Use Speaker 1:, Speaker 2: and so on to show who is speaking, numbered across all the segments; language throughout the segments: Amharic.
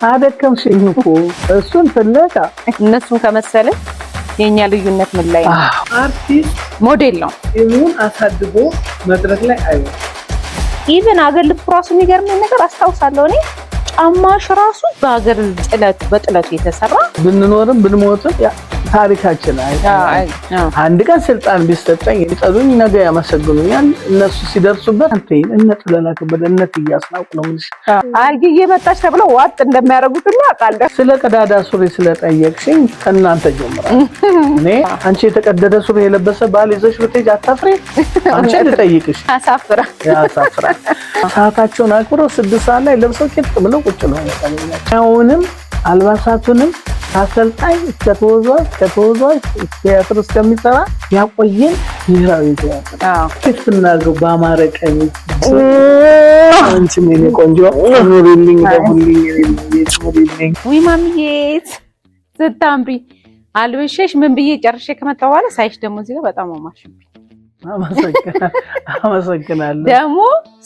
Speaker 1: አደከምሽኝ እኮ እሱን ፍለጋ።
Speaker 2: እነሱን ከመሰለ የእኛ ልዩነት ምን ላይ ነው?
Speaker 1: አርቲስት
Speaker 2: ሞዴል ነው።
Speaker 1: ጺሙን አሳድጎ መድረክ ላይ አይወጣም።
Speaker 2: Even አገር ልብሱ ራሱ የሚገርመኝ ነገር አስታውሳለሁ እኔ ጫማሽ ራሱ በአገር ጥለት በጥለቱ የተሰራ።
Speaker 1: ብንኖርም ብንሞትም ታሪካችን አንድ ቀን ስልጣን ቢሰጠኝ ይጠሉኝ፣ ነገ ያመሰግኑኛል። እነሱ ሲደርሱበት አንተ እነ ጥለላ ከበደ እነ እያስናቁ ነው የምልሽ።
Speaker 2: አርጊ እየመጣች ተብለው ዋጥ እንደሚያደርጉት ሁሉ አውቃለሁ።
Speaker 1: ስለ ቀዳዳ ሱሪ ስለጠየቅሽኝ ከእናንተ ጀምራል። እኔ አንቺ የተቀደደ ሱሪ የለበሰ ባል ይዘሽ ብትሄጂ አታፍሪ? አንቺ ልጠይቅሽ።
Speaker 2: ያሳፍራል፣
Speaker 1: ያሳፍራል። ሰዓታቸውን አክብረው 6 ሰዓት ላይ ለብሰው ቄጥ ብለው ቁጭ ነው። አሁንም አልባሳቱንም ከአሰልጣኝ እስከ ተወዛዋዥ፣ ከተወዛዋዥ ቲያትር እስከሚሰራ ያቆየን ብሔራዊ ቲያትር ፊት እናድርገው በአማረ ቀሚስ። አንቺም የኔ ቆንጆ ኑሪልኝ፣ ደጉልኝ፣ ኑሪልኝ።
Speaker 2: ውይ ማሚዬ ስታምሪ፣ አልብሼሽ ምን ብዬ ጨርሼ ከመጣሁ በኋላ ሳይሽ ደግሞ እዚህ ጋር በጣም አማርሽብኝ።
Speaker 1: አመሰግናለሁ።
Speaker 2: ደግሞ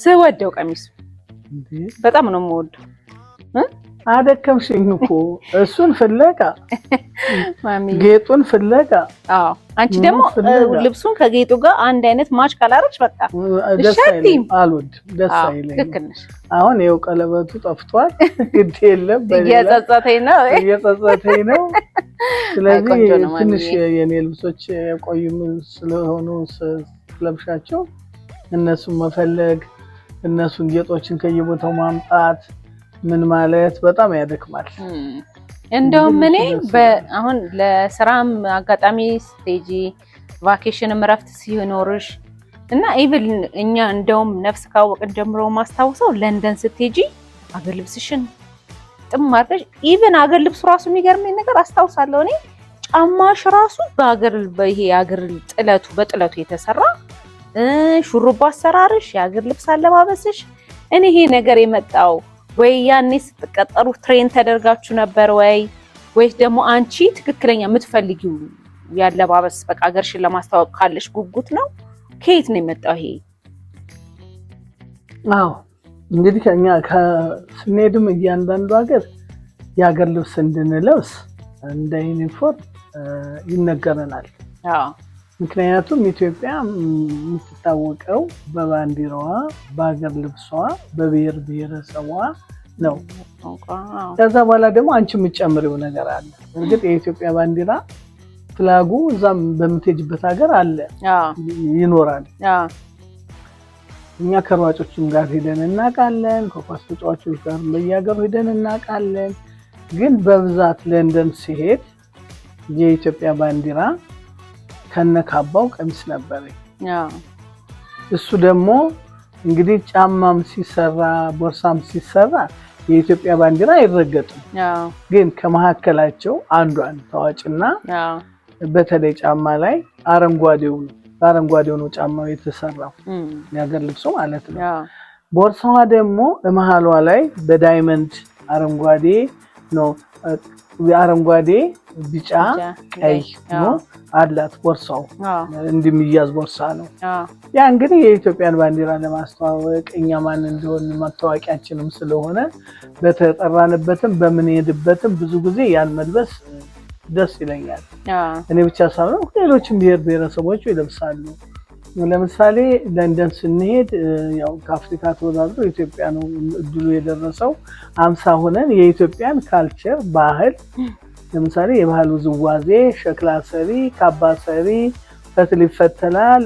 Speaker 2: ስወደው ቀሚሱ በጣም ነው የምወደው።
Speaker 1: አደከምሽኝ እኮ እሱን ፍለጋ፣ ጌጡን ፍለጋ።
Speaker 2: አዎ፣ አንቺ ደግሞ ልብሱን ከጌጡ ጋር አንድ አይነት match ካላረግሽ በቃ
Speaker 1: ደስ አይለኝም፣ አልወድም፣ ደስ አይለኝም።
Speaker 2: ልክ ነሽ።
Speaker 1: አሁን ይኸው ቀለበቱ ጠፍቷል፣ ግድ የለም።
Speaker 2: እየጸጸተኝ ነው፣
Speaker 1: እየጸጸተኝ ነው። ስለዚህ ትንሽ የኔ ልብሶች የቆዩም ስለሆኑ ስለብሻቸው እነሱን መፈለግ፣ እነሱን ጌጦችን ከየቦታው ማምጣት ምን ማለት በጣም ያደክማል።
Speaker 2: እንደውም እኔ አሁን ለስራም አጋጣሚ ስትሄጂ፣ vacation ም እረፍት ሲኖርሽ እና even እኛ እንደውም ነፍስ ካወቅን ጀምሮ ማስታውሰው ለንደን ስትሄጂ አገር ልብስሽን ጥም አድርገሽ፣ even አገር ልብሱ ራሱ የሚገርመኝ ነገር አስታውሳለሁ እኔ ጫማሽ ራሱ በአገር ይሄ የአገር ጥለቱ በጥለቱ የተሰራ፣ ሹሩባ አሰራርሽ፣ የአገር ልብስ አለባበስሽ፣ እኔ ይሄ ነገር የመጣው ወይ ያኔ ስትቀጠሩ train ተደርጋችሁ ነበር ወይ፣ ወይስ ደግሞ አንቺ ትክክለኛ የምትፈልጊው ያለባበስ በቃ ሀገርሽን ለማስተዋወቅ ካለሽ ጉጉት ነው? ከየት ነው የመጣው ይሄ?
Speaker 1: አዎ፣ እንግዲህ ከኛ ስንሄድም እያንዳንዱ ሀገር የሀገር ልብስ እንድንለብስ እንደ ዩኒፎርም ይነገረናል። ምክንያቱም ኢትዮጵያ የምትታወቀው በባንዲራዋ፣ በሀገር ልብሷ፣ በብሔር ብሔረሰቧ ነው። ከዛ በኋላ ደግሞ አንቺ የምትጨምሪው ነገር አለ። እርግጥ የኢትዮጵያ ባንዲራ flag ኡ እዛም በምትሄጅበት ሀገር አለ፣ ይኖራል። እኛ ከሯጮችም ጋር ሄደን እናውቃለን። ከኳስ ተጫዋቾች ጋር በየሀገሩ ሄደን እናውቃለን። ግን በብዛት ለንደን ሲሄድ የኢትዮጵያ ባንዲራ ከነካባው ቀሚስ ነበረኝ። እሱ ደግሞ እንግዲህ ጫማም ሲሰራ ቦርሳም ሲሰራ የኢትዮጵያ ባንዲራ አይረገጥም። ግን ከመካከላቸው አንዷን ታዋጭና በተለይ ጫማ ላይ አረንጓዴው ነው፣ በአረንጓዴው ነው ጫማው የተሰራው፣ የሀገር ልብሱ ማለት ነው። ቦርሳዋ ደግሞ መሀሏ ላይ በ diamond አረንጓዴ ነው፣ አረንጓዴ፣ ቢጫ፣ ቀይ ነው አላት ቦርሳው፣ እንደሚያዝ ቦርሳ ነው። ያ እንግዲህ የኢትዮጵያን ባንዲራ ለማስተዋወቅ እኛ ማን እንደሆን መታወቂያችንም ስለሆነ በተጠራንበትም በምንሄድበትም ብዙ ጊዜ ያን መልበስ ደስ ይለኛል። እኔ ብቻ ሳይሆን ሌሎችም ብሔር ብሔረሰቦች ይለብሳሉ። ለምሳሌ ለንደን ስንሄድ ያው ከአፍሪካ ተወዳድሮ ኢትዮጵያ ነው እድሉ የደረሰው። 50 ሆነን የኢትዮጵያን culture ባህል፣ ለምሳሌ የባህል ውዝዋዜ፣ ሸክላ ሰሪ፣ ካባ ሰሪ፣ ፈትል ይፈተላል።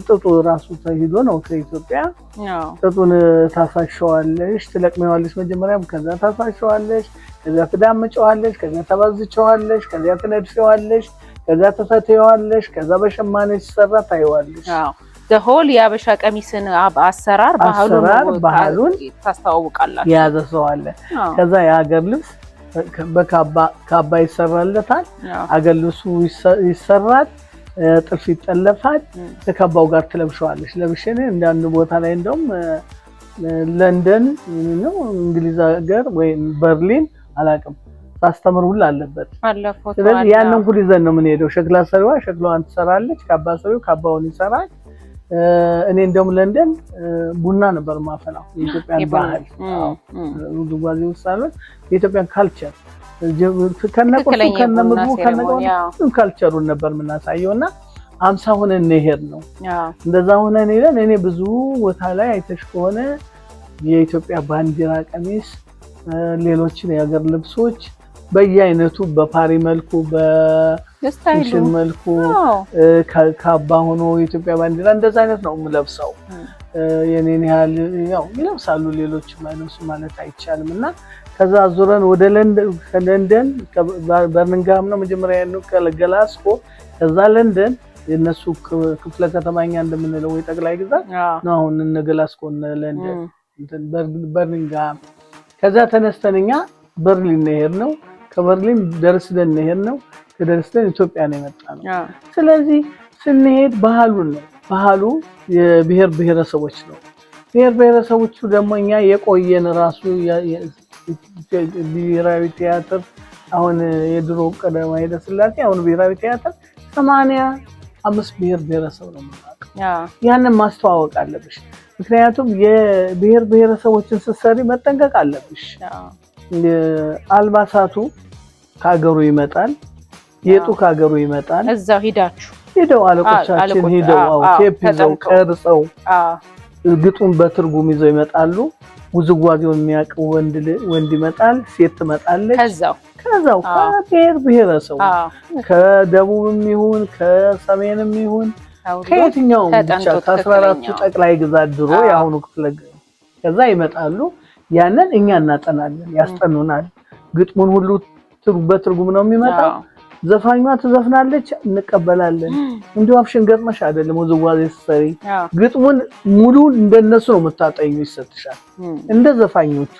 Speaker 1: ጥጡ ራሱ ተሂዶ ነው ከኢትዮጵያ። ጥጡን ታሳሸዋለሽ፣ ትለቅሜዋለሽ መጀመሪያም፣ ከዛ ታሳሸዋለሽ፣ ከዚያ ትዳምጨዋለሽ፣ ከዚያ ታባዝቸዋለሽ፣ ከዚያ ትነድፌዋለሽ፣ ከዚያ ትፈትዋለሽ፣ ከዛ በሸማኔ ሲሰራ ታይዋለሽ።
Speaker 2: Whole የአበሻ ቀሚስን አሰራር
Speaker 1: ባህሉን
Speaker 2: ታስተዋውቃላችሁ።
Speaker 1: የያዘ ሰው አለ። ከዛ የሀገር ልብስ በካባ ይሰራለታል። አገር ልብሱ ይሰራል፣ ጥልፍ ይጠለፋል። ከካባው ጋር ትለብሸዋለች። ለብሼ እኔ እንደ ቦታ ላይ እንደውም ለንደን ነው እንግሊዝ ሀገር ወይም በርሊን አላውቅም ሳስተምር ሁሉ አለበት። ስለዚህ ያንን ሁሉ ይዘን ነው የምንሄደው። ሸክላ ሰሪዋ ሸክላዋን ትሰራለች፣ ካባ ሰሪው ካባውን ይሰራል። እኔ እንደውም ለንደን ቡና ነበር ማፈላው፣ የኢትዮጵያን ባህል ውዝዋዜ ውስጥ አለ የኢትዮጵያን culture ከነቁርሱ ከነምግቡ ከነቁርሱ culture ኡን ነበር የምናሳየው እና 50 ሆነን እንሄድ ነው። እንደዛ ሆነን ሄደን እኔ ብዙ ቦታ ላይ አይተሽ ከሆነ የኢትዮጵያ ባንዲራ ቀሚስ፣ ሌሎችን የሀገር ልብሶች በየአይነቱ በፓሪ መልኩ በሽን መልኩ ካባ ሆኖ የኢትዮጵያ ባንዲራ እንደዛ አይነት ነው የምለብሰው። የኔን ያህል ያው ይለብሳሉ፣ ሌሎችም አይለብሱ ማለት አይቻልም። እና ከዛ ዙረን ወደ ለንደን በርሚንግሃም ነው መጀመሪያ ያለው፣ ከግላስጎ ከዛ ለንደን የነሱ ክፍለ ከተማኛ እንደምንለው ወይ ጠቅላይ ግዛት ነው አሁን እነ ግላስጎ እነ ለንደን በርሚንግሃም። ከዛ ተነስተን እኛ በርሊን ነው የሄድነው። ከበርሊን ደርስደን ነው የሄድነው። ከደርስደን ኢትዮጵያ ነው የመጣነው። ስለዚህ ስንሄድ ባህሉን ነው፣ ባህሉ የብሔር ብሔረሰቦች ነው። ብሔር ብሔረሰቦቹ ደግሞ እኛ የቆየን ራሱ ብሔራዊ ቲያትር አሁን የድሮ ቀዳማዊ ኃይለ ሥላሴ አሁን ብሔራዊ ቲያትር 85 ብሔር ብሔረሰብ ነው የምናውቀው። ያንን ማስተዋወቅ አለብሽ። ምክንያቱም የብሔር ብሔረሰቦችን ስትሰሪ መጠንቀቅ አለብሽ። አልባሳቱ ከሀገሩ ይመጣል፣ ጌጡ ከሀገሩ ይመጣል።
Speaker 2: እዛው ሂዳችሁ
Speaker 1: ሄደው አለቆቻችን ሄደው ቴፕ ይዘው ቀርጸው ግጡን በትርጉም ይዘው ይመጣሉ። ውዝዋዜውን የሚያውቅ ወንድ ይመጣል፣ ሴት ትመጣለች። ከዛው ከብሔር ብሔረሰቡ ከደቡብም ይሁን ከሰሜንም ይሁን ከየትኛውም ብቻ ከ14ቱ ጠቅላይ ግዛት ድሮ የአሁኑ ክፍለ ከዛ ይመጣሉ። ያንን እኛ እናጠናለን፣ ያስጠኑናል። ግጥሙን ሁሉ በትርጉም ነው የሚመጣው። ዘፋኟ ትዘፍናለች፣ እንቀበላለን። እንዲሁ አፍሽን ገጥመሽ አይደለም ውዝዋዜ ስትሰሪ፣ ግጥሙን ሙሉ እንደነሱ ነው የምታጠኙ፣ ይሰጥሻል እንደ ዘፋኞቹ።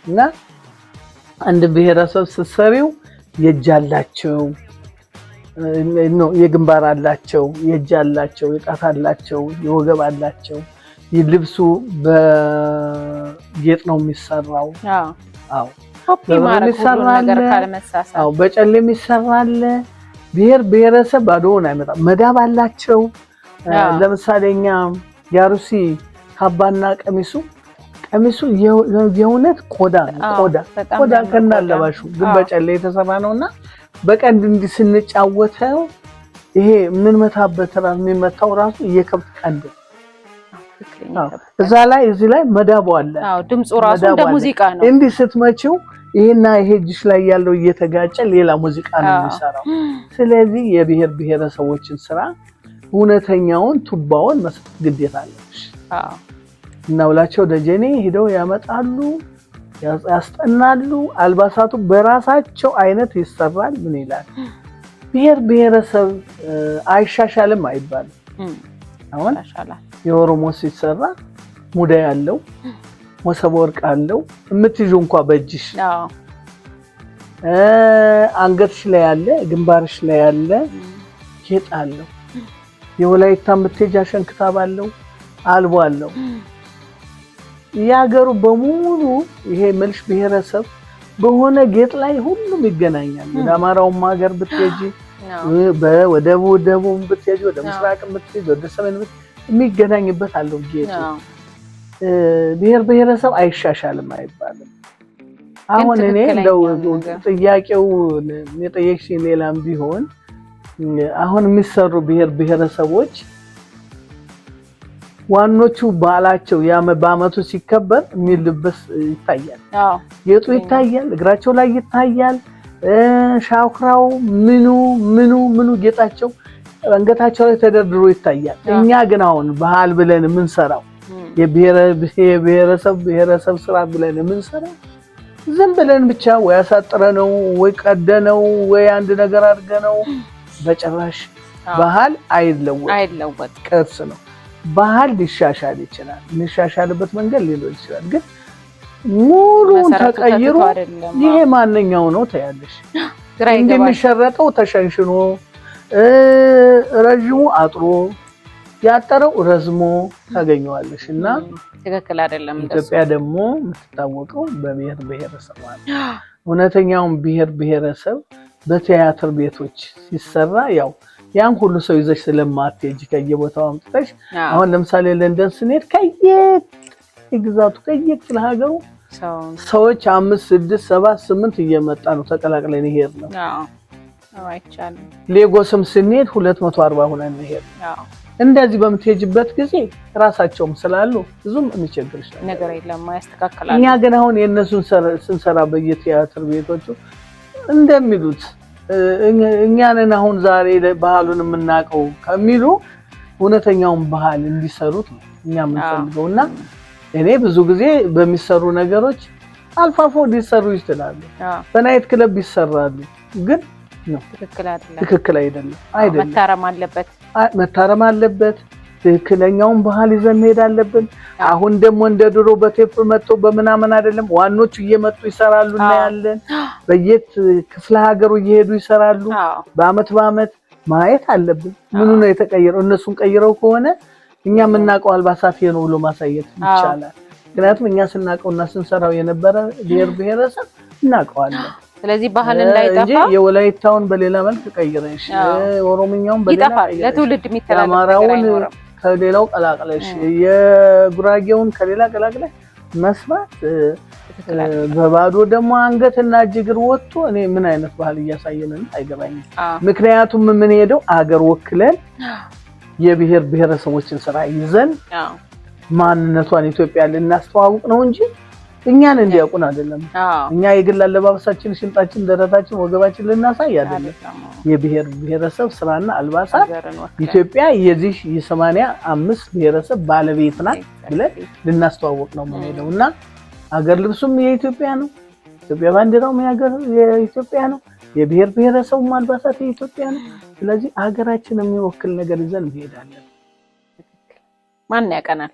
Speaker 1: እና አንድ ብሔረሰብ ስትሰሪው የእጅ አላቸው፣ የግንባር አላቸው፣ የእጅ አላቸው፣ የጣት አላቸው፣ የወገብ አላቸው። ልብሱ በጌጥ ነው የሚሰራው። አዎ በጨሌ የሚሰራ አለ። ብሔር ብሔረሰብ ባዶውን አይመጣም። መዳብ አላቸው። ለምሳሌ እኛ የአሩሲ ካባና ቀሚሱ የእውነት ቆዳ ቆዳ ቆዳ ከናለባሹ ግን በጨሌ የተሰራ ነውና በቀንድ እንዲህ ስንጫወተው ይሄ የምንመታበት ራሱ የሚመታው ራሱ የከብት ቀንድ እዛ ላይ እዚህ ላይ መዳቡ አለ።
Speaker 2: ድምፁ ራሱ እንደ ሙዚቃ ነው።
Speaker 1: እንዲህ ስትመቺው ይሄና ይሄ እጅሽ ላይ ያለው እየተጋጨ ሌላ ሙዚቃ ነው የሚሰራው። ስለዚህ የብሔር ብሔረሰቦችን ስራ እውነተኛውን ቱባውን መስራት ግዴታ አለብሽ። እና ውላቸው ደጀኔ ሂደው ያመጣሉ፣ ያስጠናሉ። አልባሳቱ በራሳቸው አይነት ይሰራል። ምን ይላል ብሔር ብሔረሰብ አይሻሻልም አይባልም። አሁን የኦሮሞ ሲሰራ ሙዳይ አለው፣ መሶበ ወርቅ አለው። የምትይዥው እንኳ በእጅሽ አንገትሽ ላይ ያለ፣ ግንባርሽ ላይ ያለ ጌጥ አለው። የወላይታ የምትሄጂ አሸንክታብ አለው፣ አልቦ አለው። የሀገሩ በሙሉ ይሄ መልሽ ብሔረሰብ በሆነ ጌጥ ላይ ሁሉም ይገናኛል። ወደ አማራውም ሀገር ብትሄጂ፣ ወደ ደቡብ ብትሄጂ፣ ወደ ምስራቅ ብትሄጂ፣ ወደ ሰሜን ብትሄጂ የሚገናኝበት አለው ጌጡ። ብሔር ብሔረሰብ አይሻሻልም አይባልም። አሁን እኔ እንደው ጥያቄው የጠየቅሽኝ ሌላም ቢሆን አሁን የሚሰሩ ብሔር ብሔረሰቦች ዋኖቹ በዓላቸው በዓመቱ ሲከበር የሚልበስ ይታያል፣ ጌጡ ይታያል፣ እግራቸው ላይ ይታያል፣ ሻኩራው ምኑ ምኑ ምኑ ጌጣቸው አንገታቸው ላይ ተደርድሮ ይታያል። እኛ ግን አሁን ባህል ብለን የምንሰራው የብሔረሰብ ብሔረሰብ ስራ ብለን የምንሰራው ዝም ብለን ብቻ ወይ አሳጥረ ነው ወይ ቀደነው ወይ አንድ ነገር አድርገነው በጭራሽ ባህል አይለወጥ፣ ቅርስ ነው። ባህል ሊሻሻል ይችላል። የሚሻሻልበት መንገድ ሊኖር ይችላል። ግን ሙሉውን ተቀይሮ ይሄ ማንኛው ነው ታያለሽ። እንደሚሸረጠው ተሸንሽኖ ረዥሙ አጥሮ ያጠረው ረዝሞ ታገኘዋለሽ። እና
Speaker 2: ትክክል አይደለም።
Speaker 1: ኢትዮጵያ ደግሞ የምትታወቀው በብሔር ብሔረሰብ እውነተኛውን ብሔር ብሔረሰብ በቲያትር ቤቶች ሲሰራ ያው ያን ሁሉ ሰው ይዘሽ ስለማትሄጂ ከየቦታው አምጥተሽ፣ አሁን ለምሳሌ ለንደን ስንሄድ ከየግዛቱ፣ ከየክፍለ ሀገሩ ሰዎች 5፣ 6፣ 7፣ 8 እየመጣ ነው ተቀላቅለን ይሄድ ነው። ሌጎስም ስንሄድ 240 ሆነን እንሄድ። እንደዚህ በምትሄጅበት ጊዜ ራሳቸውም ስላሉ ብዙም የሚቸግርሽ
Speaker 2: ነገር የለም፣ ያስተካክላሉ።
Speaker 1: እኛ ግን አሁን የእነሱን ስንሰራ በየቲያትር ቤቶቹ እንደሚሉት እኛንን አሁን ዛሬ ባህሉን የምናውቀው ከሚሉ እውነተኛውን ባህል እንዲሰሩት ነው እኛ የምንፈልገው። እና እኔ ብዙ ጊዜ በሚሰሩ ነገሮች አልፎ አልፎ ሊሰሩ ይችላሉ፣ በ night club ይሰራሉ፣ ግን ትክክል አይደለም። አይደለም፣
Speaker 2: መታረም አለበት፣
Speaker 1: መታረም አለበት። ትክክለኛውን ባህል ይዘን መሄድ አለብን። አሁን ደግሞ እንደ ድሮ በቴፕ መጥቶ በምናምን አይደለም። ዋኖቹ እየመጡ ይሰራሉ፣ እናያለን። በየት ክፍለ ሀገሩ እየሄዱ ይሰራሉ። በአመት በአመት ማየት አለብን። ምኑ ነው የተቀየረው? እነሱን ቀይረው ከሆነ እኛ የምናውቀው አልባሳት ይሄ ነው ብሎ ማሳየት ይቻላል። ምክንያቱም እኛ ስናውቀውና ስንሰራው የነበረ ብሔር ብሔረሰብ እናውቀዋለን።
Speaker 2: ስለዚህ ባህል እንዳይጠፋ
Speaker 1: እንጂ የወላይታውን በሌላ መልክ ቀይረሽ፣ ኦሮምኛውን በሌላ ቀይረሽ፣
Speaker 2: ለትውልድ የሚተላለፍ ነገር አይኖርም።
Speaker 1: ከሌላው ቀላቅለሽ፣ የጉራጌውን ከሌላ ቀላቅለሽ መስራት፣ በባዶ ደግሞ አንገትና እጅ እግር ወጥቶ እኔ ምን አይነት ባህል እያሳየን አይገባኝም። ምክንያቱም የምንሄደው አገር ወክለን የብሔር ብሔረሰቦችን ስራ ይዘን ማንነቷን ኢትዮጵያ ልናስተዋውቅ ነው እንጂ እኛን እንዲያውቁን አይደለም። እኛ የግል አለባበሳችን፣ ሽንጣችን፣ ደረታችን፣ ወገባችን ልናሳይ አይደለም። የብሔር ብሔረሰብ ስራና አልባሳት ኢትዮጵያ የዚህ የ85 ብሔረሰብ ባለቤት ናት ብለን ልናስተዋወቅ ነው የምንሄደው። እና አገር ልብሱም የኢትዮጵያ ነው። ኢትዮጵያ ባንዲራውም የኢትዮጵያ ነው። የብሔር ብሔረሰቡም አልባሳት የኢትዮጵያ ነው። ስለዚህ ሀገራችን የሚወክል ነገር ይዘን እንሄዳለን።
Speaker 2: ማን ያቀናል?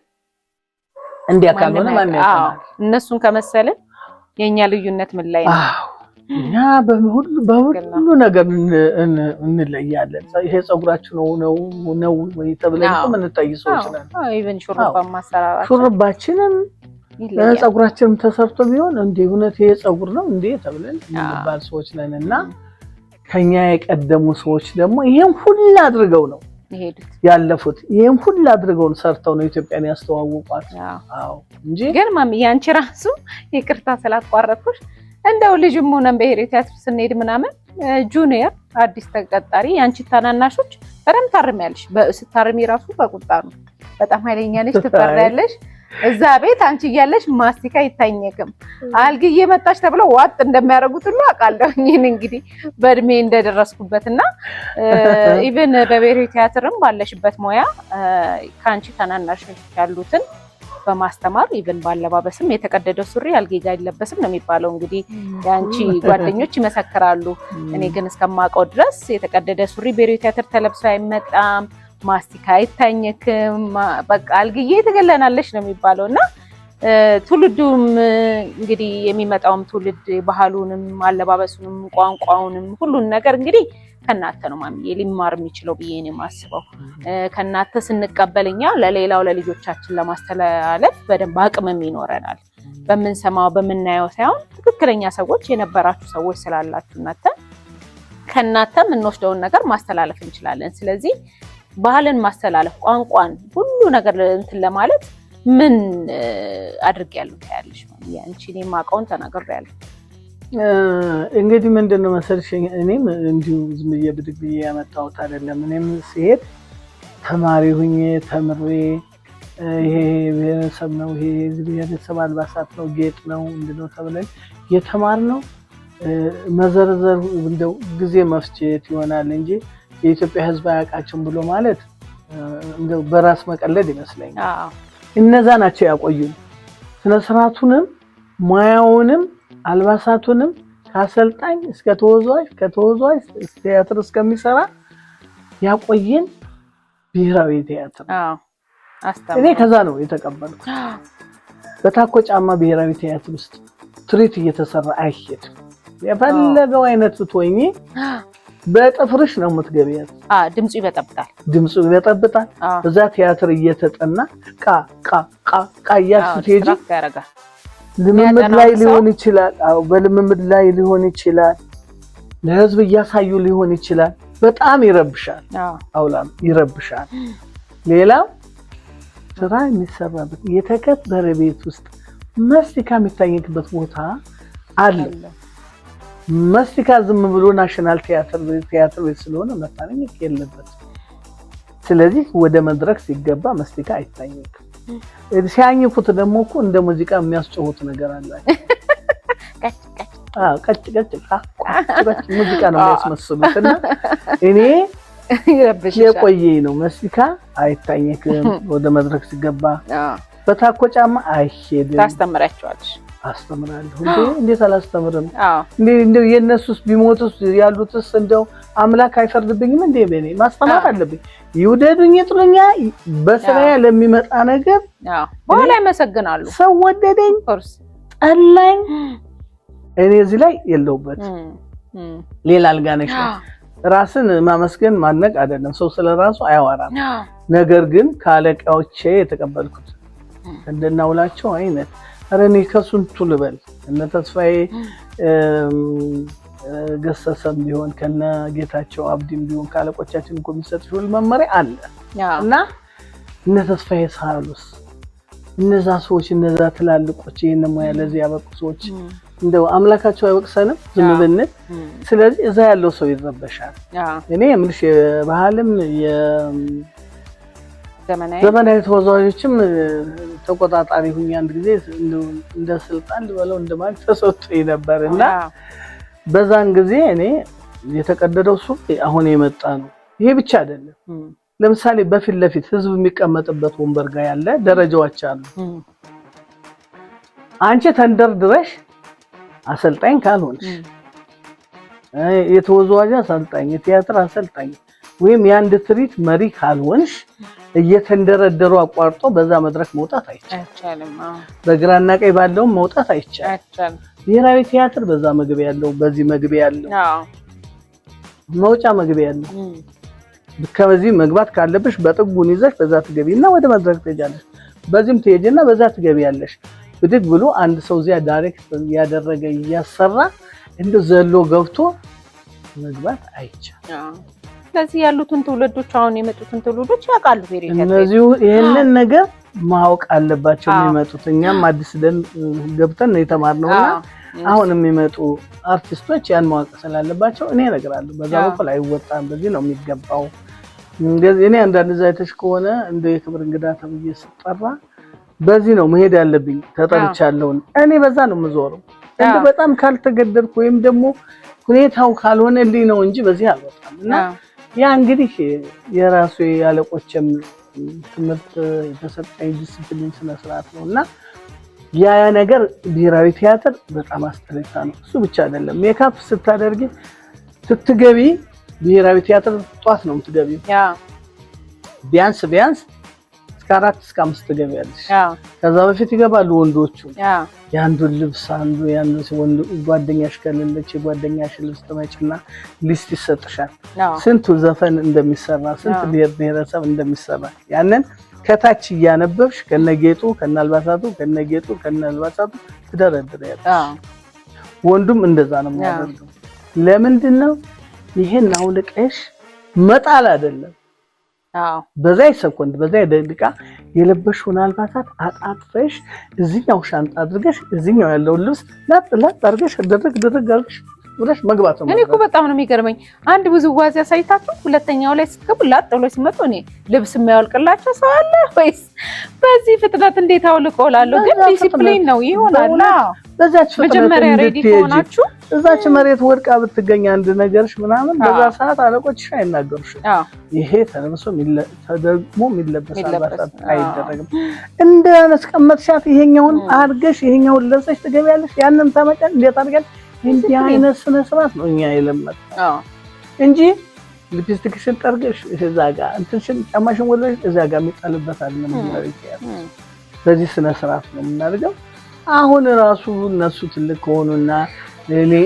Speaker 1: እንዲያ ካልሆነ ማን ያቀናል?
Speaker 2: እነሱን ከመሰልን የኛ ልዩነት ምን ላይ ነው?
Speaker 1: እኛ በሁሉ ነገር እንለያለን። ይሄ ፀጉራችን ነው ነው ነው ወይ ተብለን እኮ የምንታይ ሰዎች ነን።
Speaker 2: Even ሹሩባ ማሰራራችን፣
Speaker 1: ሹሩባችንም ፀጉራችንም ተሰርቶ ቢሆን እንዴ እውነት ይሄ ፀጉር ነው እንዴ ተብለን የምንባል ሰዎች ነን። እና ከኛ የቀደሙ ሰዎች ደግሞ ይሄን ሁሉ አድርገው ነው ያለፉት። ይሄን ሁሉ አድርገው ሰርተው ነው ኢትዮጵያን ያስተዋውቋት። አዎ እንጂ
Speaker 2: ግን ማሚ ያንቺ ራሱ ይቅርታ ስላቋረጥኩሽ፣ እንደው ልጅም ሆነን ብሔራዊ ቲያትር ስንሄድ ምናምን junior አዲስ ተቀጣሪ ያንቺ ታናናሾች በደምብ ታርሚያለሽ። ስታርሚ ራሱ በቁጣ ነው። በጣም ኃይለኛ ነሽ፣ ትፈሪያለሽ። እዛ ቤት አንቺ እያለሽ ማስቲካ አይታኘክም። አልግዬ መጣች ተብለው ዋጥ እንደሚያደርጉት ሁሉ አውቃለሁ። ይህን እንግዲህ በእድሜ እንደደረስኩበት እና even በብሔራዊ ቲያትርም ባለሽበት ሙያ ከአንቺ ታናናሾች ያሉትን በማስተማር even ባለባበስም የተቀደደ ሱሪ አልጌ ጋር አይለበስም ነው የሚባለው። እንግዲህ የአንቺ ጓደኞች ይመሰክራሉ። እኔ ግን እስከማውቀው ድረስ የተቀደደ ሱሪ ብሔራዊ ቲያትር ተለብሶ አይመጣም፣ ማስቲካ አይታኘክም፣ በቃ አልግዬ ትገለናለች ነው የሚባለው። እና ትውልዱም እንግዲህ የሚመጣውም ትውልድ ባህሉንም፣ አለባበሱንም፣ ቋንቋውንም ሁሉን ነገር እንግዲህ ከእናንተ ነው ማሚዬ ሊማር የሚችለው ብዬ ነው የማስበው። ከእናንተ ስንቀበል እኛ ለሌላው ለልጆቻችን ለማስተላለፍ በደንብ አቅምም ይኖረናል። በምንሰማው በምናየው ሳይሆን ትክክለኛ ሰዎች የነበራችሁ ሰዎች ስላላችሁ እናንተ ከእናንተ የምንወስደውን ነገር ማስተላለፍ እንችላለን። ስለዚህ ባህልን ማስተላለፍ፣ ቋንቋን፣ ሁሉ ነገር እንትን ለማለት ምን አድርጌያለሁ ታያለሽ? አንቺ እኔ የማውቀውን ተናግሬያለሁ።
Speaker 1: እንግዲህ ምንድን ነው መሰልሽ፣ እኔም እንዲሁ ዝም ብዬ ብድግ ብዬ ያመጣሁት አይደለም። እኔም ስሄድ ተማሪ ሁኜ ተምሬ ይሄ ብሔረሰብ ነው፣ ይሄ ብሔረሰብ አልባሳት ነው፣ ጌጥ ነው፣ ምንድን ነው ተብለን የተማርነው መዘርዘር እንደው ጊዜ መፍጀት ይሆናል እንጂ የኢትዮጵያ ሕዝብ አያውቃቸውም ብሎ ማለት እንደው በራስ መቀለድ ይመስለኛል። እነዛ ናቸው ያቆዩን። ስነ ስርዓቱንም ሙያውንም አልባሳቱንም ከአሰልጣኝ እስከ ተወዛዋዥ፣ ከተወዛዋዥ ቲያትር እስከሚሰራ ያቆየን ብሔራዊ ቲያትር። እኔ ከዛ ነው የተቀበልኩት። በታኮ ጫማ ብሔራዊ ቲያትር ውስጥ ትርኢት እየተሰራ አይሄድም። የፈለገው አይነት ብትሆኚ በጥፍርሽ ነው የምትገቢያት።
Speaker 2: ድምፁ ይበጠብጣል፣
Speaker 1: ድምፁ ይበጠብጣል። እዛ ቲያትር እየተጠና ቃ ቃ ቃ ቃ እያልሽ ስትሄጂ ልምምድ ላይ ሊሆን ይችላል። አዎ በልምምድ ላይ ሊሆን ይችላል። ለህዝብ እያሳዩ ሊሆን ይችላል። በጣም ይረብሻል። ጣውላ ይረብሻል። ሌላው ስራ የሚሰራበት የተከበረ ቤት ውስጥ መስቲካ የሚታኘክበት ቦታ አለ። መስቲካ ዝም ብሎ ናሽናል ቲያትር ቤት ስለሆነ መታኘክ የለበትም። ስለዚህ ወደ መድረክ ሲገባ መስቲካ አይታኘክም። ሲያኝኩት ደግሞ እኮ እንደ ሙዚቃ የሚያስጨሁት ነገር አላቸው። ቀጭ ቀጭ ቀጭ ሙዚቃ ነው የሚያስመስሉት። እና እኔ የቆየ ነው መስቲካ አይታኘክም። ወደ መድረክ ሲገባ በታኮ ጫማ አይሄድም።
Speaker 2: ታስተምራቸዋለሽ?
Speaker 1: አስተምራለሁ። እንዴት አላስተምርም? እንደው የእነሱስ ቢሞቱስ ያሉትስ እንደው አምላክ አይፈርድብኝም እንዴ? በእኔ ማስተማር አለብኝ። ይውደዱኝ ይጥሉኛ፣ በስራዬ ለሚመጣ ነገር
Speaker 2: በኋላ ያመሰግናሉ።
Speaker 1: ሰው ወደደኝ ጠላኝ፣ እኔ እዚህ ላይ የለሁበት። ሌላ አልጋነሽ ራስን ማመስገን ማድነቅ አይደለም። ሰው ስለ ራሱ አያወራም። ነገር ግን ከአለቃዎቼ የተቀበልኩት እንደናውላቸው አይነት ኧረ እኔ ከስንቱ ልበል እነ ተስፋዬ ገሰሰም ቢሆን ከነ ጌታቸው አብዲም ቢሆን ከአለቆቻችን እኮ የሚሰጥሽ ሁሉ መመሪያ አለ እና እነ ተስፋዬ ሳሉስ እነዛ ሰዎች እነዛ ትላልቆች ይህን ሙያ ለዚህ ያበቁ ሰዎች እንደው አምላካቸው አይወቅሰንም ዝም ብንል። ስለዚህ እዛ ያለው ሰው ይረበሻል። እኔ የምልሽ የባህልም ዘመናዊ ተወዛዋዦችም ተቆጣጣሪ ሁኜ አንድ ጊዜ እንደ ስልጣን ልበለው እንደማለት ተሰጥቶኝ ነበር እና በዛን ጊዜ እኔ የተቀደደው ሱሪ አሁን የመጣ ነው። ይሄ ብቻ አይደለም። ለምሳሌ በፊት ለፊት ህዝብ የሚቀመጥበት ወንበር ጋር ያለ ደረጃዎች አሉ። አንቺ ተንደርድረሽ አሰልጣኝ ካልሆንሽ የተወዛዋዥ አሰልጣኝ፣ የቲያትር አሰልጣኝ ወይም የአንድ ትርኢት መሪ ካልሆንሽ እየተንደረደሩ አቋርጦ በዛ መድረክ መውጣት አይቻልም። በግራና ቀኝ ባለውም መውጣት አይቻልም። ብሔራዊ ቲያትር በዛ መግቢያ ያለው፣ በዚህ መግቢያ ያለው፣ መውጫ መግቢያ ያለው። ከዚህ መግባት ካለብሽ በጥጉን ይዘሽ በዛ ትገቢና ወደ መድረክ ትሄጃለሽ። በዚህም ትሄጂና በዛ ትገቢያለሽ። ብድግ ብሎ አንድ ሰው እዚያ direct እያደረገ እያሰራ እንደ ዘሎ ገብቶ መግባት አይቻልም።
Speaker 2: ስለዚህ ያሉትን ትውልዶች አሁን የመጡትን ትውልዶች ያውቃሉ።
Speaker 1: እነዚሁ ይህንን ነገር ማወቅ አለባቸው የሚመጡት። እኛም አዲስ ደን ገብተን ነው የተማርነውና አሁን የሚመጡ አርቲስቶች ያን ማወቅ ስላለባቸው እኔ እነግራለሁ። በዛ በኩል አይወጣም፣ በዚህ ነው የሚገባው። እኔ አንዳንድ እዛ አይተሽ ከሆነ እንደ የክብር እንግዳ ተብዬ ስጠራ በዚህ ነው መሄድ ያለብኝ ተጠርቻለሁ። እኔ በዛ ነው የምዞረው። እንደ በጣም ካልተገደድኩ ወይም ደግሞ ሁኔታው ካልሆነልኝ ነው እንጂ በዚህ አልወጣም። እና ያ እንግዲህ የራሱ ያለቆችም ትምህርት የተሰጠኝ ዲሲፕሊን ስነ ስርዓት ነው እና ያ ነገር ብሔራዊ ቲያትር በጣም አስጠሊታ ነው። እሱ ብቻ አይደለም፣ ሜካፕ ስታደርጊ ስትገቢ ብሔራዊ ቲያትር ጧት ነው የምትገቢው። ቢያንስ ቢያንስ እስከ 4 እስከ 5 ትገቢያለሽ። ከዛ በፊት ይገባሉ ወንዶቹ። የአንዱን ልብስ አንዱ ያንዱ ወንዱ ጓደኛሽ ከሌለች የጓደኛሽ ልብስ ትመጪና list ይሰጥሻል። ስንቱ ዘፈን እንደሚሰራ ስንት ብሔር ብሔረሰብ እንደሚሰራ ያንን ከታች እያነበብሽ ከነጌጡ ከነአልባሳቱ ከነጌጡ ከነአልባሳቱ ትደረድሪያለሽ። ወንዱም እንደዛ ነው የሚያደርገው። ለምንድን ነው ይሄን አውልቀሽ መጣል አይደለም። በዛ ሰኮንድ በዛ ደቂቃ የለበሽውን አልባሳት አጣጥፈሽ እዚኛው ሻንጣ አድርገሽ እዚኛው ያለውን ልብስ ላጥ ላጥ አድርገሽ ድርግ ድርግ አድርገሽ ብለሽ መግባት ነው።
Speaker 2: እኔ እኮ በጣም ነው የሚገርመኝ። አንድ ውዝዋዜ አሳይታችሁ ሁለተኛው ላይ ስትገቡ ላጥ ብሎ ሲመጡ እኔ ልብስ የማያወልቅላቸው ሰው አለ ወይስ በዚህ ፍጥነት እንዴት አውልቆ እላለሁ። ግን ዲሲፕሊን ነው ይሆናል።
Speaker 1: በዛች ፍጥነት
Speaker 2: መጀመሪያ ready ከሆናችሁ
Speaker 1: እዛች መሬት ወድቃ ብትገኝ አንድ ነገርሽ ምናምን በዛ ሰዓት አለቆችሽ አይናገሩሽም። ይሄ ተለብሶ ተደግሞ የሚለበስ አልባሳት አይደረግም። እንደ አስቀመጥሻት ይሄኛውን አድርገሽ ይሄኛውን ለብሰሽ ትገቢያለሽ። ያንን ታመጫለሽ። እንዴት አድርገሽ እንዲህ አይነት ስነ ስርዓት ነው እኛ የለመድነው እንጂ ሊፕስቲክሽን ጠርገሽ እዛ ጋር እንትንሽን ጫማሽን ወልበሽ እዛ ጋር የሚጣልበት አለ። በዚህ ስነ ስርዓት ነው የምናደርገው። አሁን ራሱ እነሱ ትልቅ ከሆኑና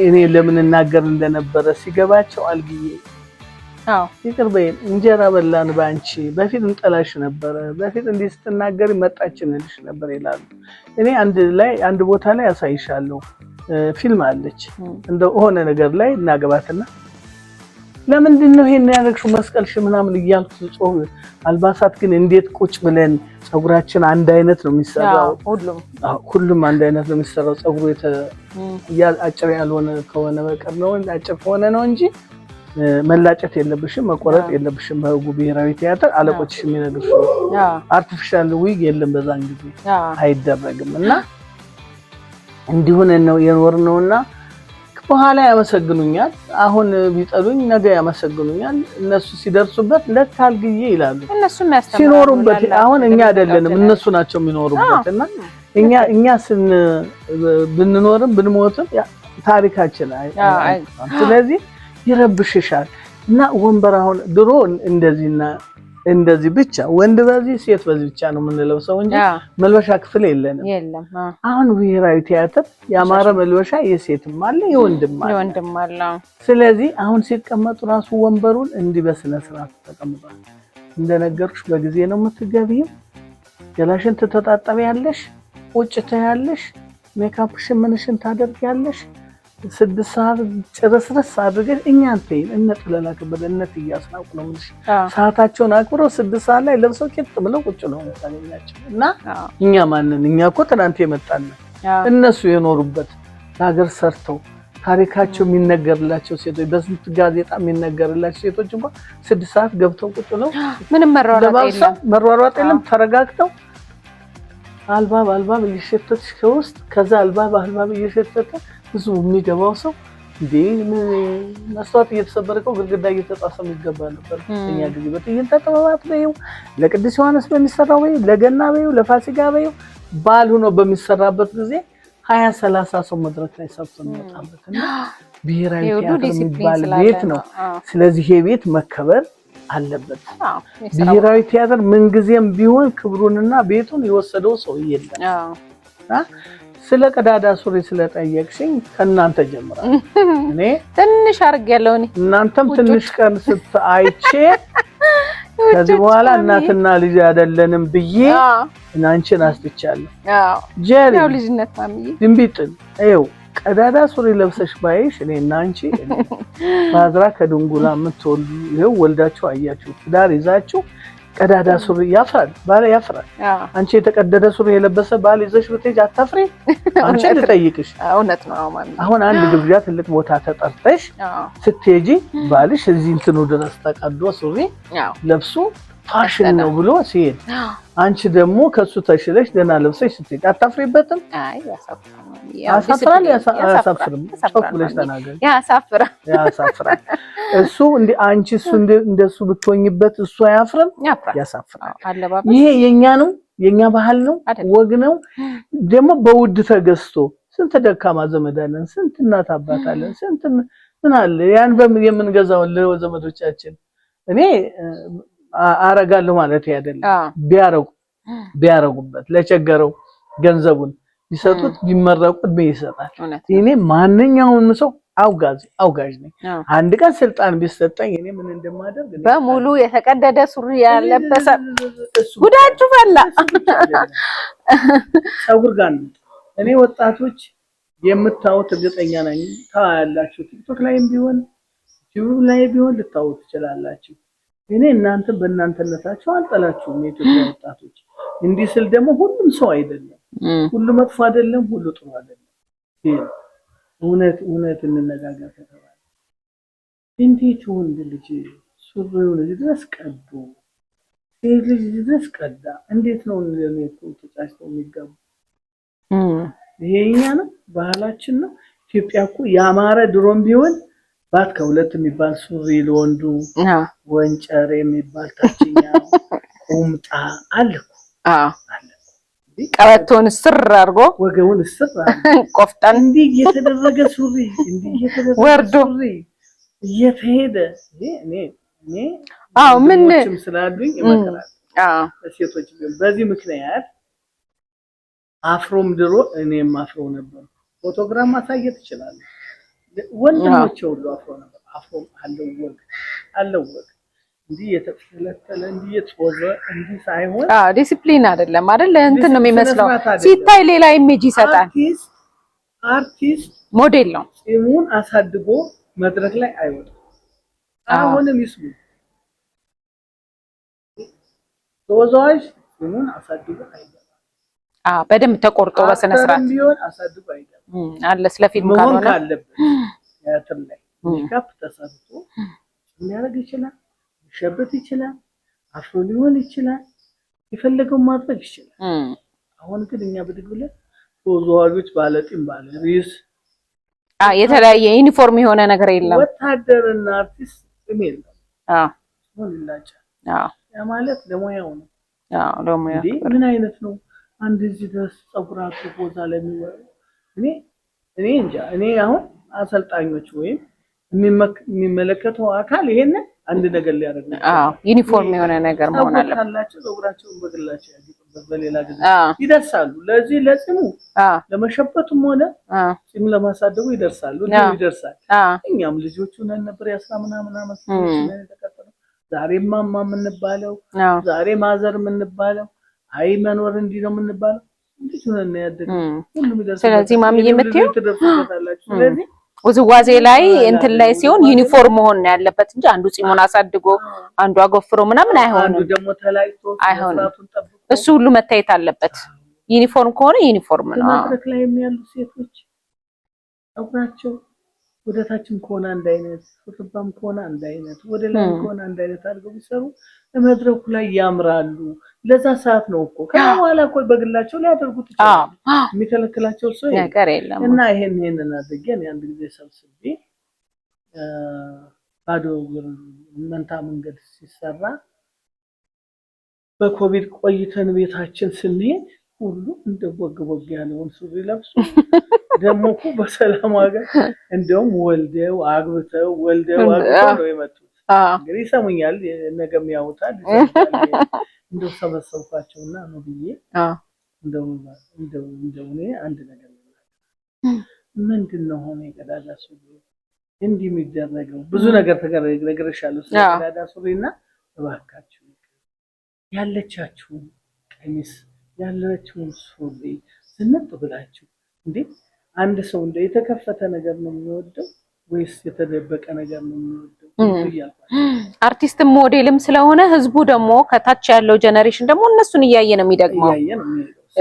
Speaker 1: እኔ ለምን እናገር እንደነበረ ሲገባቸው አልግዬ ይቅር በይን፣ እንጀራ በላን ባንቺ፣ በፊት እንጠላሽ ነበረ፣ በፊት እንዲህ ስትናገሪ መጣችን እንልሽ ነበር ይላሉ። እኔ አንድ ቦታ ላይ አሳይሻለሁ ፊልም አለች እንደ ሆነ ነገር ላይ እናገባትና ለምንድን ነው ይሄን ያደረግሽው መስቀልሽ ምናምን እያልኩ ጾም አልባሳት ግን እንዴት ቁጭ ብለን ፀጉራችን አንድ አይነት ነው የሚሰራው። ሁሉም አንድ አይነት ነው የሚሰራው። ፀጉሩ አጭር ያልሆነ ከሆነ በቀር ነው፣ አጭር ከሆነ ነው እንጂ መላጨት የለብሽም፣ መቆረጥ የለብሽም። በህጉ ብሔራዊ ቲያትር አለቆችሽ የሚነግርሽ artificial wig የለም፣ በዛን ጊዜ አይደረግም። እና እንዲሁን ነው የኖርነውና በኋላ ያመሰግኑኛል። አሁን ቢጠሉኝ ነገ ያመሰግኑኛል። እነሱ ሲደርሱበት ለካል ጊዜ ይላሉ። ሲኖሩበት አሁን እኛ አይደለንም እነሱ ናቸው የሚኖሩበት። እና እኛ ብንኖርም ብንሞትም ታሪካችን ስለዚህ ይረብሽሻል። እና ወንበር አሁን ድሮ እንደዚህና እንደዚህ ብቻ ወንድ በዚህ ሴት በዚህ ብቻ ነው የምንለብሰው እንጂ መልበሻ ክፍል የለንም። አሁን ብሔራዊ ቲያትር ያማረ መልበሻ የሴትም አለ የወንድም አለ። ስለዚህ አሁን ሲቀመጡ ራሱ ወንበሩን እንዲህ በስነ ስርዓት ተቀምጧል። እንደነገርኩሽ በጊዜ ነው የምትገቢው። ገላሽን ትተጣጠቢያለሽ፣ ቁጭ ትያለሽ፣ ሜካፕሽን ምንሽን ታደርጊያለሽ። 6 ሰዓት ጭርስርስ አድርገን እኛን ተይን እነ ጥለላ ከበደ እነ እትዬ አስናቁ ነው የምልሽ። ሰዓታቸውን አክብረው 6 ሰዓት ላይ ለብሰው ቄጥ ብለው ቁጭ ነው የምታገኛቸው። እና እኛ ማንን እኛ እኮ ትናንት የመጣን እነሱ የኖሩበት ለሀገር ሰርተው ታሪካቸው የሚነገርላቸው ሴቶች በስንት ጋዜጣ የሚነገርላቸው ሴቶች እንኳን 6 ሰዓት ገብተው ቁጭ ነው።
Speaker 2: ምንም መሯሯጥ
Speaker 1: የለም። ተረጋግተው አልባብ አልባብ እየሸተትሽ ከውስጥ ከዛ አልባብ አልባብ እየሸተተ ብዙ የሚገባው ሰው እንዴ መስተዋት እየተሰበረ እኮ ግድግዳ እየተጣሰ የሚገባ ነበር። እኛ ጊዜ በትዕይንተ ጥበባት በይው፣ ለቅዱስ ዮሐንስ በሚሰራው በይው፣ ለገና በይው፣ ለፋሲካ በይው በዓል ሆኖ በሚሰራበት ጊዜ 20-30 ሰው መድረክ ላይ ሰርቶ የሚወጣበት እና ብሔራዊ ቲያትር የሚባል ቤት ነው። ስለዚህ ይሄ ቤት መከበር አለበት። ብሔራዊ ቲያትር ምንጊዜም ቢሆን ክብሩንና ቤቱን የወሰደው ሰው የለም። ስለ ቀዳዳ ሱሪ ስለጠየቅሽኝ ከእናንተ ጀምራለሁ። እኔ
Speaker 2: ትንሽ አድርጌያለሁ። እኔ
Speaker 1: እናንተም ትንሽ ቀን አይቼ ከዚህ በኋላ እናትና ልጅ አይደለንም ብዬ አንቺን አስጥቻለሁ። ጀሪ
Speaker 2: ልጅነት ማሚዬ
Speaker 1: ድንቢጥን ይኸው ቀዳዳ ሱሪ ለብሰሽ ባይሽ እኔ እና አንቺ ባዝራ ከድንጉላ የምትወልዱ ይኸው ወልዳችሁ አያችሁ፣ ትዳር ይዛችሁ ቀዳዳ ሱሪ ያፍራል፣ ባል ያፍራል። አንቺ የተቀደደ ሱሪ የለበሰ ባል ይዘሽ ብትሄጂ አታፍሪ? አንቺ ልጠይቅሽ።
Speaker 2: እውነት ነው።
Speaker 1: አሁን አንድ ግብዣ ትልቅ ቦታ ተጠርተሽ ስትሄጂ ባልሽ እዚህ እንትኑ ድረስ ተቀዶ ሱሪ ለብሶ ፋሽን ነው ብሎ ሲሄድ አንቺ ደግሞ ከሱ ተሽለሽ ደህና ለብሰሽ ስትሄጂ አታፍሪበትም? ያሳፍራል። አያሳፍርም? ጮክ ብለሽ ተናገሪ።
Speaker 2: ያሳፍራል።
Speaker 1: ያሳፍራል። እሱ እንደ አንቺ እሱ እንደሱ ብትሆኝበት እሱ አያፍርም? ያሳፍራል። ይሄ የኛ ነው፣ የኛ ባህል ነው፣ ወግ ነው። ደግሞ በውድ ተገዝቶ ስንት ደካማ ዘመድ አለን፣ ስንት እናት አባት አለን፣ ስንት ምን አለ ያን የምንገዛውን ለዘመዶቻችን እኔ አረጋለሁ ማለት አይደለም። ቢያረጉበት ለቸገረው ገንዘቡን ቢሰጡት ቢመረቁ እድሜ ይሰጣል። እኔ ማንኛውንም ሰው አውጋዝ አውጋዥ ነኝ። አንድ ቀን ስልጣን ቢሰጠኝ እኔ ምን እንደማደርግ
Speaker 2: በሙሉ የተቀደደ ሱሪ ያለበሰ ጉዳችሁ ፈላ።
Speaker 1: ፀጉር ጋር ነው። እኔ ወጣቶች የምታዩት እርግጠኛ ነኝ ታያላችሁ። ቲክቶክ ላይም ቢሆን ዩቲዩብ ላይ ቢሆን ልታዩት ትችላላችሁ። እኔ እናንተ በእናንተነታችሁ አልጠላችሁም። የኢትዮጵያ ወጣቶች እንዲህ ስል ደግሞ ሁሉም ሰው አይደለም፣ ሁሉ መጥፎ አይደለም፣ ሁሉ ጥሩ አይደለም። እውነት እውነት እንነጋገር ከተባለ እንዴት ወንድ ልጅ ሱሪውን እዚህ ድረስ ቀዶ ሴት ልጅ እዚህ ድረስ ቀዳ እንዴት ነው ተጫጭተው የሚጋቡ? ይሄ የኛ ነው፣ ባህላችን ነው። ኢትዮጵያ እኮ ያማረ ድሮም ቢሆን ባት ከሁለት የሚባል ሱሪ ለወንዱ ወንጨር የሚባል ታችኛው ቁምጣ አለ እኮ አለ።
Speaker 2: ቀበቶን ስር አድርጎ
Speaker 1: ወገቡን ስር አድርጎ
Speaker 2: ቆፍጠን
Speaker 1: እንዲህ እየተደረገ ሱሪ እንዲህ እየተደረገ
Speaker 2: ወርዶ
Speaker 1: ሱሪ እየተሄደ እኔ እኔ
Speaker 2: አዎ ምን
Speaker 1: ስላሉኝ እመክራለሁ ሴቶች በዚህ ምክንያት አፍሮም ድሮ እኔም አፍሮ ነበር። ፎቶግራም ማሳየት እችላለሁ። ወንድሞቼ ሁሉ አፍሮ ነበር። አፍሮም አለው ወግ አለው ወግ እንዲህ የተፈለተለ እንዲህ የተወዘ እንዲህ ሳይሆን
Speaker 2: አዎ ዲሲፕሊን አይደለም አይደል? እንትን ነው የሚመስለው ሲታይ ሌላ image ይሰጣል።
Speaker 1: አርቲስት
Speaker 2: ሞዴል ነው።
Speaker 1: ጺሙን አሳድጎ መድረክ ላይ አይወጣም። አሁንም ይስሙ። ተወዛዋዥ ጺሙን አሳድጎ አይገባም።
Speaker 2: በደንብ ተቆርጦ በስነ ስርዓት
Speaker 1: ቢሆን አሳድጎ አይገባም።
Speaker 2: አለ ስለፊልም
Speaker 1: መሆን ካለበት ቲያትር ላይ ሜካፕ ተሰርቶ ሊያደርግ ይችላል፣ ሊሸበት ይችላል፣ አፍሮ ሊሆን ይችላል፣ የፈለገውን ማድረግ ይችላል። አሁን ግን እኛ ብድግ ብለን ተወዛዋዦች ባለጢም ባለ ሪስ
Speaker 2: የተለያየ ዩኒፎርም የሆነ ነገር የለም።
Speaker 1: ወታደርና አርቲስት ጢም የለም። አዎ ይላጫል። ያ ማለት ለሙያው ነው።
Speaker 2: አዎ ለሙያው።
Speaker 1: ምን አይነት ነው? አንድ እዚህ ድረስ ፀጉር አድርጎ እዛ ላይ እኔ እኔ እንጃ። እኔ አሁን አሰልጣኞች ወይም የሚመለከተው አካል ይሄንን አንድ ነገር ሊያደርግ ነው።
Speaker 2: አዎ ዩኒፎርም የሆነ ነገር መሆን አለበት።
Speaker 1: ካላቸው ፀጉራቸውን በግላቸው ያጌጡበት በሌላ ጊዜ ይደርሳሉ። ለዚህ ለጺሙ ለመሸበቱም ሆነ ጺም ለማሳደጉ ይደርሳሉ፣ ይደርሳል። እኛም ልጆቹ ነን ነበር የአስራ ምናምን ዓመት ልጆች የተቀጠረው። ዛሬ ማማ የምንባለው፣ ዛሬ mother የምንባለው፣ አይ መኖር እንዲህ ነው የምንባለው ልጅ ሆነን ያደግነው። ሁሉም ይደርሳል።
Speaker 2: ስለዚህ ማሚዬ የምትይው
Speaker 1: ስለዚህ
Speaker 2: ውዝዋዜ ላይ እንትን ላይ ሲሆን ዩኒፎርም መሆን ነው ያለበት እንጂ አንዱ ጺሙን አሳድጎ አንዱ አጎፍሮ ምናምን አይሆንም።
Speaker 1: አንዱ ደግሞ ተላጭቶ
Speaker 2: አይሆንም። እሱ ሁሉ መታየት አለበት። ዩኒፎርም ከሆነ ዩኒፎርም ነው።
Speaker 1: መድረክ ላይ ያሉ ሴቶች ፀጉራቸው ወደታችም ከሆነ አንድ አይነት፣ ሹሩባም ከሆነ አንድ አይነት፣ ወደ ላይ ከሆነ አንድ አይነት አድርገው ቢሰሩ መድረኩ ላይ ያምራሉ። ለዛ ሰዓት ነው እኮ። ከዛ በኋላ እኮ በግላቸው ሊያደርጉት ይችላሉ። የሚከለክላቸው ሰው
Speaker 2: ነገር የለም።
Speaker 1: እና ይሄንን አድርጌ እኔ አንድ ጊዜ ሰብስቤ ባዶ እግር መንታ መንገድ ሲሰራ በኮቪድ ቆይተን ቤታችን ስንሄድ ሁሉ እንደ ቦግ ቦግ ያለውን ሱሪ ለብሶ ደግሞ እኮ በሰላም ሀገር እንደውም ወልደው አግብተው ወልደው አግብተው ነው የመጡት። እንግዲህ ይሰሙኛል፣ ነገም ያውታል። እንደው ሰበሰብኳቸውና ነው ብዬ እንደው እንደው እንደው እኔ አንድ ነገር ምንድን ነው ሆነ የቀዳዳ ሱሪ እንዲህ የሚደረገው? ብዙ ነገር ተነግሬሻለሁ ስለ ቀዳዳ ሱሪና እባካችሁ ያለቻችሁን ቀሚስ ያለችውን ሱሪ ዝንጥ ብላችሁ እንዴ! አንድ ሰው እንደ የተከፈተ ነገር ነው የሚወደው ወይስ የተደበቀ ነገር ነው የሚወደው?
Speaker 2: አርቲስትም ሞዴልም ስለሆነ ህዝቡ ደግሞ ከታች ያለው generation ደግሞ እነሱን እያየ ነው የሚደግመው፣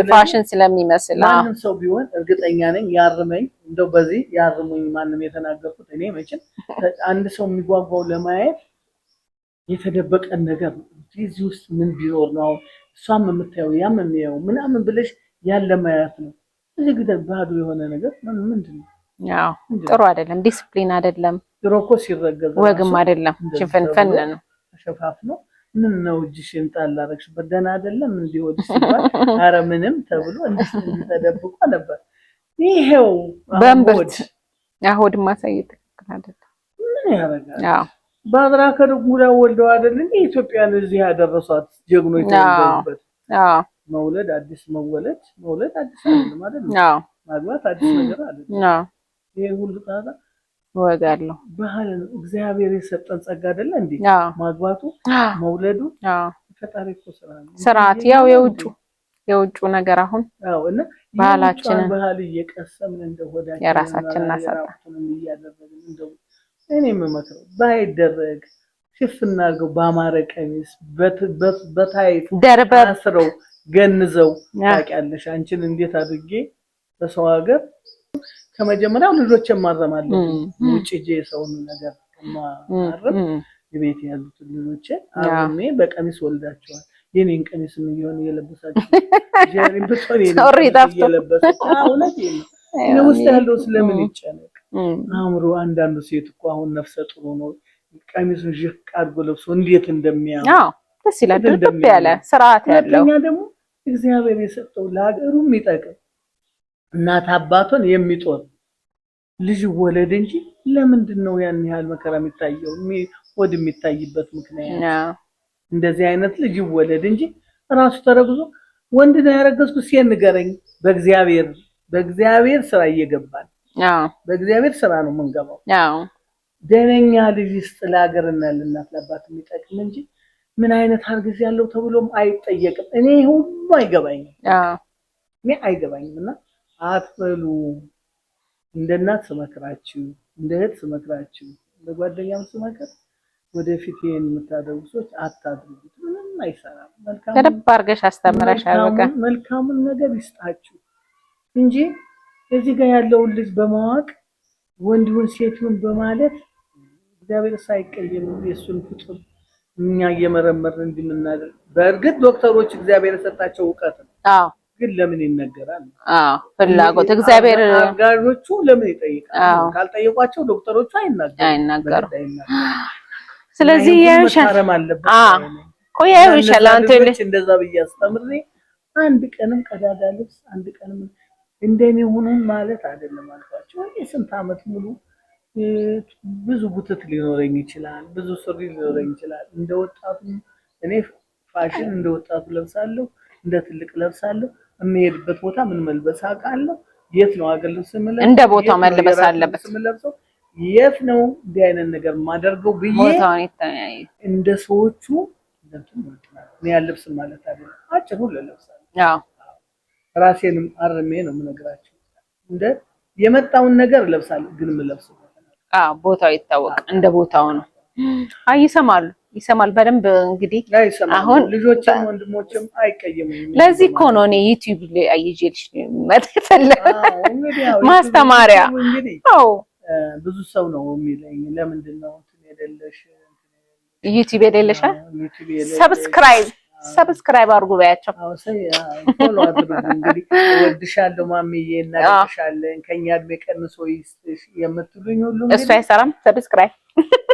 Speaker 2: ፋሽን ስለሚመስል
Speaker 1: ማንም ሰው ቢሆን እርግጠኛ ነኝ ያርመኝ፣ እንደው በዚህ ያርሙኝ ማንም የተናገርኩት እኔ መቼም አንድ ሰው የሚጓጓው ለማየት የተደበቀን ነገር ነው። እዚህ ውስጥ ምን ቢኖር ነው እሷም የምታየው ያም የሚያየው ምናምን ብለሽ ያለ ማየት ነው። እዚህ ግን ባዶ የሆነ ነገር ምንድን ነው?
Speaker 2: አዎ ጥሩ አይደለም፣ ዲስፕሊን አይደለም።
Speaker 1: ድሮ እኮ ሲረገዝ
Speaker 2: ወግም አይደለም፣ ሽፍንፍን ነው
Speaker 1: ተሸፋፍኖ ምን ነው እጅሽን ጣል አደረግሽበት ደህና አይደለም እንዲህ ወዲህ ሲባል ኧረ ምንም ተብሎ እንዲህ ተደብቆ ነበር። ይሄው
Speaker 2: በእምብርት ሆድ ማሳየት ትክክል አይደለም።
Speaker 1: ምን ያደርጋል? አዎ ባድራ ከድጉዳ ወልደው አይደል እንዴ ኢትዮጵያን እዚህ ያደረሷት ጀግኖች ተወልደውበት። አዎ መውለድ አዲስ መወለድ መውለድ አዲስ አይደለም አይደል? አዎ ማግባት አዲስ ነገር አይደለም። አዎ ይሄ ሁሉ ጣጣ
Speaker 2: ወግ አለው።
Speaker 1: ባህል ነው። እግዚአብሔር የሰጠን ጸጋ አይደለ እንዴ? ማግባቱ መውለዱ ፈጣሪ እኮ ስራ ነው።
Speaker 2: ስርዓት ያው የውጩ ነገር አሁን
Speaker 1: አዎ እና
Speaker 2: ባህላችንን
Speaker 1: ባህል እየቀሰምን እንደሆዳችን
Speaker 2: የራሳችንን አሳጣን
Speaker 1: እያደረግን እንደው እኔ የምመክረው ባይደረግ ሽፍን አድርገው ባማረ ቀሚስ በ tight
Speaker 2: ደርበብ
Speaker 1: አስረው ገንዘው። ታውቂያለሽ አንቺን እንዴት አድርጌ በሰው ሀገር ከመጀመሪያው ልጆች ማረም አለብኝ። ውጭ ሄጄ የሰውን ነገር ከማረም የቤት ያሉትን ልጆቼ አርሜ በቀሚስ ወልዳቸዋል። የኔን ቀሚስም እየሆነ እየለበሳችሁ እየለበሰች ውስጥ ያለው ስለምን ይጨነቅ አእምሮ። አንዳንዱ ሴት እኮ አሁን ነፍሰ ጡር ሆኖ ቀሚሱን ዥቅ አድርጎ ለብሶ እንዴት እንደሚያምር
Speaker 2: ደስ ይላል። ድርብ ያለ ስርዓት ያለው።
Speaker 1: ሁለተኛ ደግሞ እግዚአብሔር የሰጠው ለሀገሩ የሚጠቅም እናት አባቱን የሚጦር ልጅ ወለድ እንጂ ለምንድን ነው ያን ያህል መከራ የሚታየው ወድ የሚታይበት ምክንያት? እንደዚህ አይነት ልጅ ወለድ እንጂ ራሱ ተረግዞ ወንድ ነው ያረገዝኩት ሴት ንገረኝ። በእግዚአብሔር በእግዚአብሔር ስራ እየገባን በእግዚአብሔር ስራ ነው የምንገባው። ደነኛ ልጅ ይስጥ ለሀገርና ለእናት ለአባት የሚጠቅም እንጂ ምን አይነት አርግዝ ያለው ተብሎም አይጠየቅም። እኔ ሁሉ አይገባኝም፣ እኔ አይገባኝም። እና አትበሉ። እንደ እናት ስመክራችሁ፣ እንደ እህት ስመክራችሁ፣ እንደ ጓደኛም ስመክር ወደፊት ይሄን የምታደርጉ ሰዎች አታድርጉት፣ ምንም አይሰራም። መልካም
Speaker 2: በደንብ አድርገሽ አስተምረሻል። በቃ
Speaker 1: መልካሙን ነገር ይስጣችሁ እንጂ እዚህ ጋር ያለውን ልጅ በማወቅ ወንድ ይሁን ሴት ይሁን በማለት እግዚአብሔር ሳይቀየም የእሱን ፍጡር እኛ እየመረመርን እንዲምናደርግ። በእርግጥ ዶክተሮች እግዚአብሔር የሰጣቸው እውቀት ነው። ግን ለምን ይነገራል?
Speaker 2: አዎ፣ ፍላጎት እግዚአብሔር
Speaker 1: አጋዦቹ ለምን ይጠይቃል? ካልጠየቋቸው ዶክተሮቹ አይናገሩም፣
Speaker 2: አይናገሩም። ስለዚህ ያዩሻል፣
Speaker 1: መታረም አለበት።
Speaker 2: እኮ ያዩሻል። አንተ
Speaker 1: እንደዛ ብዬ አስተምሬ አንድ ቀንም ቀዳዳ ልብስ አንድ ቀንም እንደኔ ሁኑን ማለት አይደለም አልኳቸው። እኔ ስንት ዓመት ሙሉ ብዙ ቡትት ሊኖረኝ ይችላል፣ ብዙ ሱሪ ሊኖረኝ ይችላል። እንደ ወጣቱ እኔ ፋሽን እንደ ወጣቱ ለብሳለሁ፣ እንደ ትልቅ ለብሳለሁ። የምሄድበት ቦታ ምን መልበስ አውቃለሁ። የት ነው አገር ልብስ የምለብሰው?
Speaker 2: እንደ ቦታው መልበስ አለበት።
Speaker 1: የምለብሰው የት ነው እንዲህ አይነት ነገር የማደርገው ብዬ
Speaker 2: ቦታውን ይተያይ
Speaker 1: እንደ ሰዎቹ እኔ አልለብስም ማለት አይደለም። አጭር ሁሉ እለብሳለሁ።
Speaker 2: አዎ፣
Speaker 1: ራሴንም አርሜ ነው የምነግራቸው። እንደ የመጣውን ነገር እለብሳለሁ፣ ግን የምለብሰው
Speaker 2: አዎ፣ ቦታው ይታወቅ፣ እንደ ቦታው ነው። አይ ይሰማሉ፣ ይሰማል በደንብ እንግዲህ
Speaker 1: አሁን ልጆችም ወንድሞችም አይቀየሙም።
Speaker 2: ለዚህ እኮ ነው እኔ ዩቲዩብ ላይ አይዤልሽ ማስተማሪያ። አዎ፣
Speaker 1: ብዙ ሰው ነው የሚለኝ ለምንድን ነው እንትን የሌለሽ
Speaker 2: ዩቲዩብ የሌለሽ? Subscribe አድርጉ በያቸው።
Speaker 1: አዎ፣ follow አድርጉ። እንግዲህ እወድሻለሁ ማሚዬ፣ እናደርግሻለን፣ ከኛ እድሜ ቀንሶ ይስጥሽ የምትሉኝ ሁሉ
Speaker 2: እሱ አይሰራም። Subscribe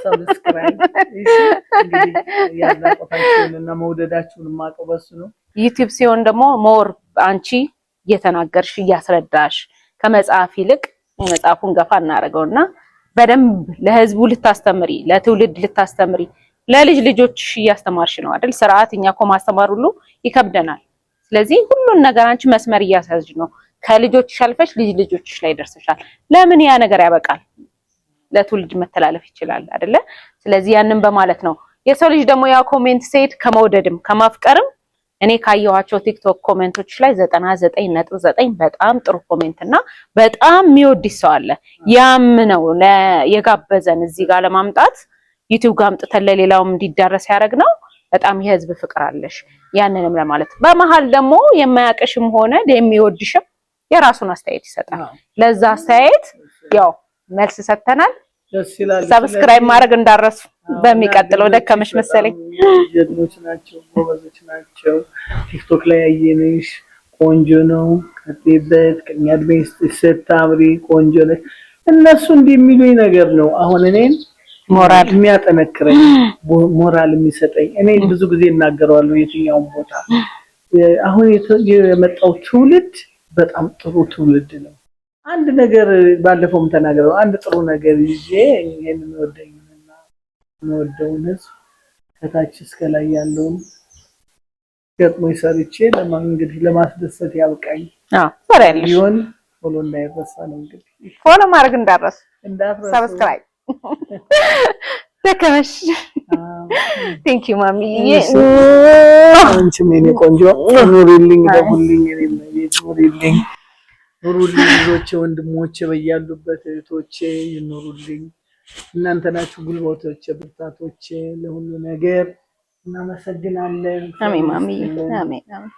Speaker 1: Subscribe። እሺ፣ እንግዲህ ያድናቆታችሁን እና መውደዳችሁን የማውቀው በሱ ነው።
Speaker 2: ዩቲዩብ ሲሆን ደግሞ more አንቺ እየተናገርሽ እያስረዳሽ ከመጽሐፍ ይልቅ መጽሐፉን ገፋ እናደርገውና በደንብ ለህዝቡ ልታስተምሪ፣ ለትውልድ ልታስተምሪ፣ ለልጅ ልጆችሽ እያስተማርሽ ነው አይደል? ስርዓት እኛ እኮ ማስተማር ሁሉ ይከብደናል። ስለዚህ ሁሉን ነገር አንቺ መስመር እያስያዝሽ ነው። ከልጆችሽ አልፈሽ ልጅ ልጆችሽ ላይ ደርሰሻል። ለምን ያ ነገር ያበቃል? ለትውልድ መተላለፍ ይችላል አይደለ? ስለዚህ ያንን በማለት ነው። የሰው ልጅ ደግሞ ያ comment ሴት ከመውደድም ከማፍቀርም እኔ ካየኋቸው ቲክቶክ comment ኦች ላይ 99.9 በጣም ጥሩ comment እና በጣም የሚወድ ሰው አለ። ያም ነው የጋበዘን እዚህ ጋር ለማምጣት፣ ዩቲዩብ ጋር አምጥተን ለሌላውም እንዲዳረስ ያደረግ ነው። በጣም የህዝብ ፍቅር አለሽ። ያንንም ለማለት በመሀል ደግሞ የማያውቅሽም ሆነ የሚወድሽም የራሱን አስተያየት ይሰጣል። ለዛ አስተያየት ያው መልስ ሰጥተናል።
Speaker 1: ደስ ይላል።
Speaker 2: Subscribe ማድረግ እንዳረሱ። በሚቀጥለው ደከመሽ መሰለኝ።
Speaker 1: ጀግኖች ናቸው፣ ጎበዞች ናቸው። ቲክቶክ ላይ ያየንሽ ቆንጆ ነው፣ ቀጥይበት፣ ከኛ እድሜ ይስጥሽ፣ ስታምሪ ቆንጆ ነሽ። እነሱ እንዲህ የሚሉኝ ነገር ነው አሁን እኔን
Speaker 2: ሞራል
Speaker 1: የሚያጠነክረኝ፣ ሞራል የሚሰጠኝ። እኔ ብዙ ጊዜ እናገረዋለሁ የትኛውም ቦታ፣ አሁን የመጣው ትውልድ በጣም ጥሩ ትውልድ ነው። አንድ ነገር ባለፈውም ተናግረው አንድ ጥሩ ነገር ይዤ ይሄን የሚወደኝንና የሚወደውን ህዝብ ከታች እስከ ላይ ያለውን ገጥሞ ሰርቼ እንግዲህ ለማስደሰት ያብቃኝ።
Speaker 2: አዎ፣ ሰሪያለሽ።
Speaker 1: ቢሆን follow እንዳይረሳ ነው እንግዲህ።
Speaker 2: Follow ማድረግ እንዳረሱ፣
Speaker 1: እንዳትረሱ።
Speaker 2: Subscribe። ደከመሽ። Thank you ማሚዬ።
Speaker 1: አንቺም የኔ ቆንጆ ኑሪልኝ፣ ደጉልኝ፣ የኔ ኑሪልኝ፣ ኑሩልኝ። ልጆቼ፣ ወንድሞቼ በያሉበት እህቶቼ ይኑሩልኝ። እናንተ ናችሁ ጉልበቶቼ፣ ብርታቶቼ ለሁሉ ነገር። እናመሰግናለን።
Speaker 2: አሜን ማሚዬ። አሜን አሜን።